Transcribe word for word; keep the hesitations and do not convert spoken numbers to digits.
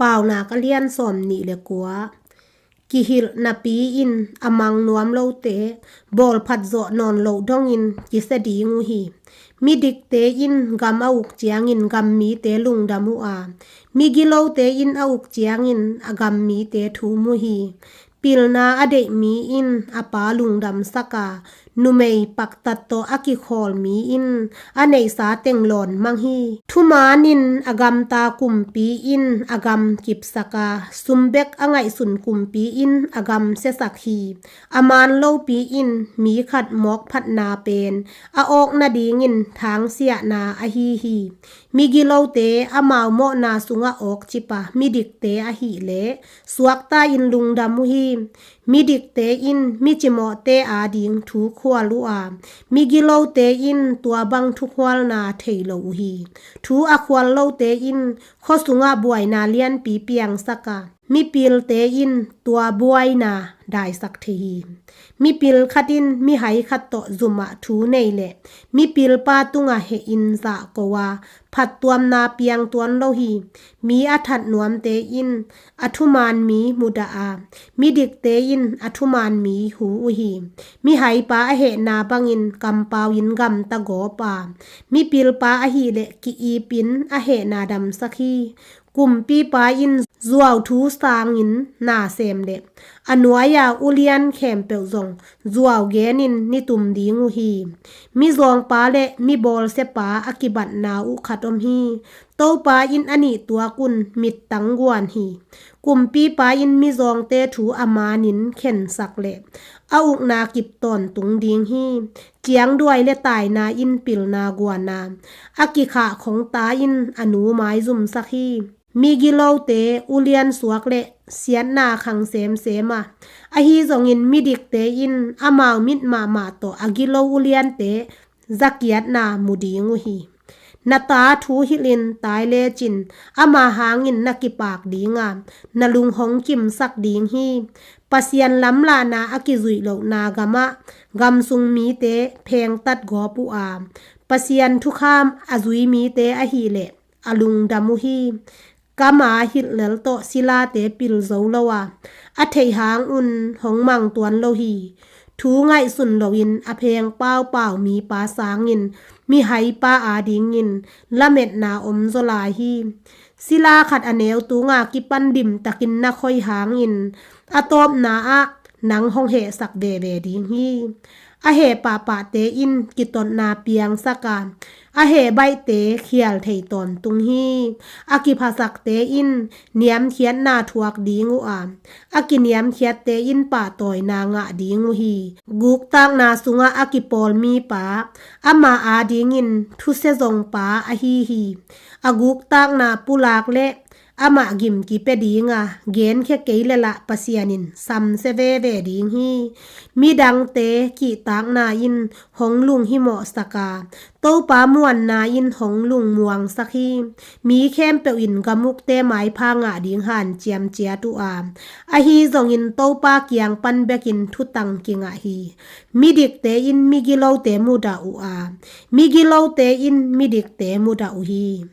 Paunak a lian sawm nih le kua. Kihilh napi-in a mang nuam lote bawlphat zawh nawn loh dongin kisia ding uh hi. Midikte in gam a uk ciangin gam mite lungdam uh a, migilote in a uk ciangin a gam mite thum uh hi. Pilna a deih mi in a pa lungdamsak a, numei paktat tawh a kikhawl mi in a neihsa teng lawn mang hi. Thumaan in a gamta kumpi in a gam kipsak a, sum bek a ngaihsun kumpi in a gam siasak hi. A maan lopi in mi khat mawkphatna pen a awk nadingin thangsiahna ahi hi. Migilote amau mawhna sungah awkcip a, midikte ahih leh suakta-in lungdam uh hi. Midikte in micimawhte ading thu khual uh a, migilote in tua bang thukhualna thei lo uh hi. Thu a khual lote in khua sungah buaina lianpi piangsak a, mipilte in tua buaina daisak thei hi. Mipil khat in mihai khat tawh zumah thu nei leh mipilpa tungah hehin zahko a, phattuamna piang tuan lo hi. Mi a that nuamte in a thumaan mi mudah a, midikte in a thumaan mi hu uh hi. Mihaipa a hehna bangin kampau in gamta gawp a, mipilpa ahih leh ki-ipin a hehna damsak hi. Kumpipa in zuauthu sangin na sem leh a nuai-a ulian khempeuh zong zuau genin nitum ding uh hi. Mizawngpa le mibawlsiapa a kibatna uh khat om hi. Topa in a nih tuakun mittang guan hi. Kumpipa in mizawngte thu a maanin khensak leh a ukna kip tawntung ding hi. Ciangduai le taina in pilna guan a, a kikhah khongta in a nu maizumsak hi. Migilote ulian suak le siatna khang semsem a, ahi zongin midikte in amau mit mahmah tawh a gilo uliante zakiatna mu ding uh hi. Na ta thu hilhin tai lecin ama hangin na kipak ding a, na lung hong kimsak ding hi. Pasian lamlahna a kizuih lohna gamah gamsung mite phengtat gawp uh a, Pasian thukham a zui mite ahih leh a lungdam uh hi. Kama hilhlel tawh silate pil zo lo a, a theih hangun hong mang tuan lo hi. Thu ngaihsun loin a pheng paupau mipa sangin mihaipa adingin lametna om zaw lai hi. Sila khat a neu tunga kipan dimtakin na khoi hangin a tawpna ah nang hong hehsak veve ding hi. A heh pahpahte in kitotna piangsak a, a heh baihte khial thei tawntung hi. A kiphasakte in niamkhiatna thuak ding uh a, a kiniamkhiatte in pahtawina ngah ding uh hi. Guktakna sungah a kipawl mipa, ama adingin thusia zongpa ahi hi. A guktakna pulak le amah gim kipia ding a, genkhia kei le lah Pasian in samsia veve ding hi. Midangte kihtakna in hong lunghimawhsak a, Topa muanna in hong lungmuangsak hi. Mi khempeuh in gamukte maipha ngah ding hanciam ciat uh a, ahi zongin Topa kiang pan bekin thutang kingah hi. Midikte in migilote mudah uh a, migilote in midikte mudah uh hi.